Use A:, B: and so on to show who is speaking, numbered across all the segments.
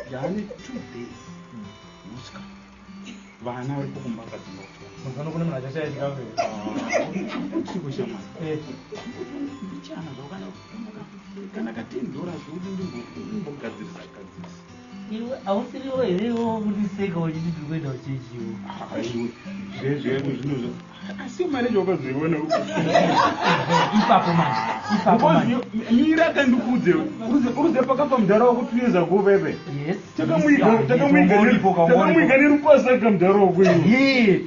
A: Ndane 2 days musika, vana vari kukumba kadzimba.
B: Mazano kune munhu achashaya chikafu?
A: Chiko shamwari. Mbichana zvako, kana ka $10 kuti ndimbogadzirisa gadzirisa.
C: Iwe hausiriwo here iwo kundiseka uchiti ndiri kuenda kuchechiwo?
A: Aiwe, zvezveko zvinozvo, asi mari yacho wakazoiona?
C: Ipapo manje, ipapo manje.
A: Mira, kandikudze, uruze pakafa mudhara wako 2 years ago pepe.
C: Yes.
A: Takamuiga nerupasaka mudhara wako iwe.
C: Ye,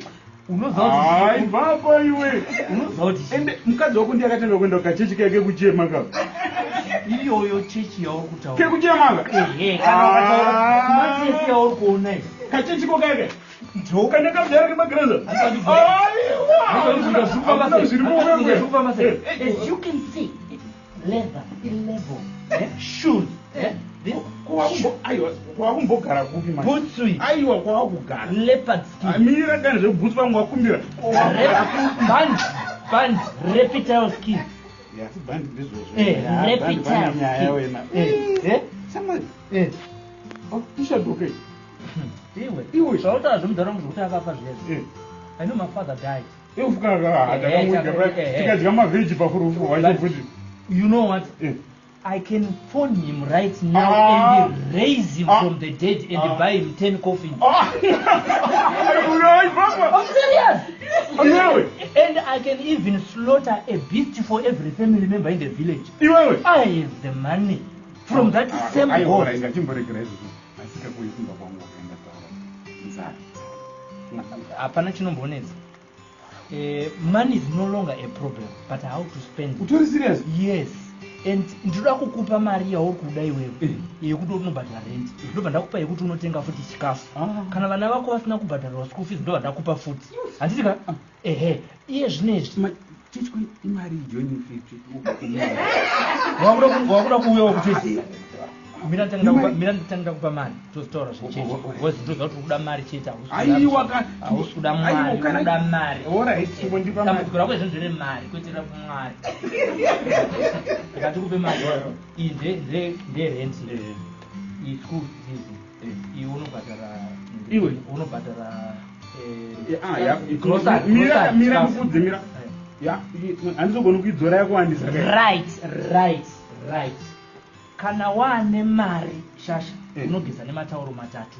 C: unoziva kuti
A: Hai, baba iwe.
C: Unoziva kuti
A: Ende mukadzi wako ndiye akatanga kuenda kukachechi kake kuchema ka.
C: Iyoyo chechi yauri kutaura.
A: Kekuchema ka.
C: Ehe, kana ukataura matesi yauri kuona iyi.
A: Kachechiko kake kana kamudhara kemagiraza.
C: As you can see, leather, level, shoes, this.
A: Aiwa, kwakumbogara kupi manje?
C: Boots.
A: Aiwa, kwakugara.
C: Leopard skin.
A: Mira, kani zvebhutsu vangu wakumbira.
C: Band, band, reptile skin.
A: Asi bhandi ndizvozvo.
C: Reptile
A: Nyaya
C: skin.
A: wena. Samari. Ishadoke.
C: Iwe.
A: Iwe.
C: Zvautaura zvemudhara wangu zvokuti akafa zvezvo. I know my father died.
A: Takamuiga, tikadya mavheji pafurufu wacho futi.
C: You know what? I can phone him right now
A: Ah.
C: and raise him
A: Ah.
C: from the dead and buy him 10 coffins.
A: Baba.
C: I'm serious.
A: Iwewe.
C: And I can even slaughter a beast for every family member in the village.
A: Iwewe.
C: I have the money from that same
A: Aiwa,
C: God.
A: ngachimboregera izvozvo. Asika kuifunga kwangu wakaenda taura nzara.
C: Hapana chinombonetsa. Money is no longer a problem, but how to spend it.
A: Utori serious?
C: Yes. And ndinoda kukupa mari yauri kuda iwewe yekuti unobhadhara rent, ndobva ndakupa yekuti unotenga futi chikafu. Kana vana vako vasina kubhadharirwa school fees, ndobva ndakupa futi, handiti ka? Ehe, iye zvinezvi
A: Chichiko imari joining fee?
C: Wakuda kuuyawo kuchechi? Mira nditange ndakupa mari, tozotaura zvechechi, because ndoziva kuti uri kuda mari chete.
A: Aiwa ka.
C: Hausi kuda Mwari, uri kuda mari.
A: Alright, chimbondipa mari.
C: Dambudziko rako izvozvo ndere mari, kwete rakumwari. Ndikati kupe mari iyi nderent, iyi school fees, iyi unobhadhara.
A: Iwe.
C: Unobhadhara
A: Ah, ya.
C: grocery,
A: Mira,
C: grocery,
A: mira.
C: chikafu.
A: Ndikudze, mira. Ya, handizogoni kuidzora yakuwandisa.
C: Right, kana waane mari, shasha, unogeza nematauro matatu.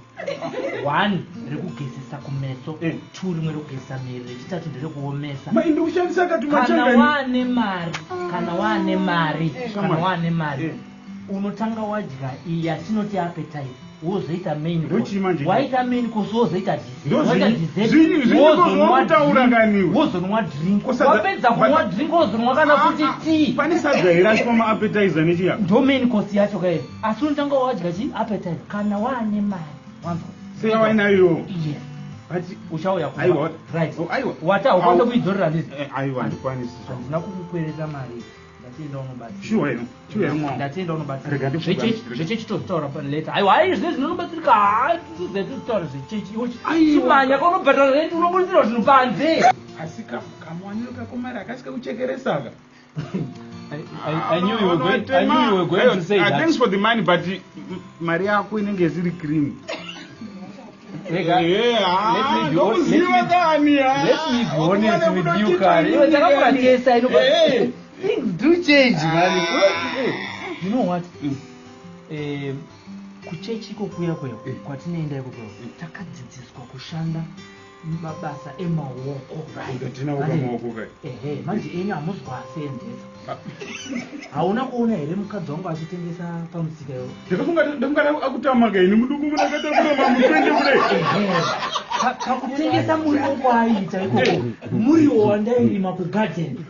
C: One rekugezesa kumeso, two rimwe rekugezesa mhiri, rechitatu nderekuomesa.
A: Ma ndikushandisa
C: Kana
A: katumachangani.
C: waane mari, kana waane mari, kana
A: Shamwari.
C: waane mari, unotanga wadya iyi yatinoti appetizer, wozoita main course.
A: Ndochii manje?
C: Waita main course, wozoita dessert.
A: Ndo
C: Waita dessert,
A: zvinyi
C: wozonwa
A: zvokutaura
C: drink,
A: kaniwe?
C: wozonwa drink.
A: Ko
C: Wapedza kunwa drink, wozonwa kana futi tea.
A: Pane sadza here asi pamaappetizer nechiya?
C: Ndo main course yacho kai, asi unotanga wadya chi appetizer kana waane mari, wanzwa?
A: Seyawainayo.
C: Yes.
A: But
C: Uchauya kumba.
A: Aiwa.
C: Right.
A: Oh, aiwa.
C: Wati haukwanisa kuidzorera, handiti?
A: Aiwa, handikwanisi.
C: Handina kukukwereta mari, ndatienda unobatsira.
A: Shuwa here? Shuwa here, mwana?
C: Ndatienda unobatsira.
A: Rega ndikubatsire.
C: Zvechechi tozitaura later. Aiwa, ai, zvinezvi zvinobatsirika, tizive tozitaura zvechechi. Iwe
A: Aiwa.
C: chimanya kaunobhadhara rent, unobudisirwa zvinhu panze.
A: Asi kamuwaniro kako mari akasi kekuchekeresaka.
B: I knew you were going to say that.
A: Thanks for the money, but mari yako inenge isiri cream.
B: Rega,
A: Ndokuziva kani.
B: let me be honest with you, Kari. Iwe takakura
C: tese, I know, but things do change, man. You know what? Kuchechi iko kuya kuya kwatinoenda iko kuya, takadzidziswa kushanda mabasa emaoko.
A: Tinawo kamaoko kai.
C: Ehe, manje enyu hamuzi kuasenzesa. Hauna kuona here mukadzi wangu achitengesa pamusika iwo?
A: Ndafunga akutama kaini muduku munakatakura mamutwende kudai.
C: Ehe. Pakutengesa muriwo kwaaiita ikoko, muriwo wandairima kugadheni.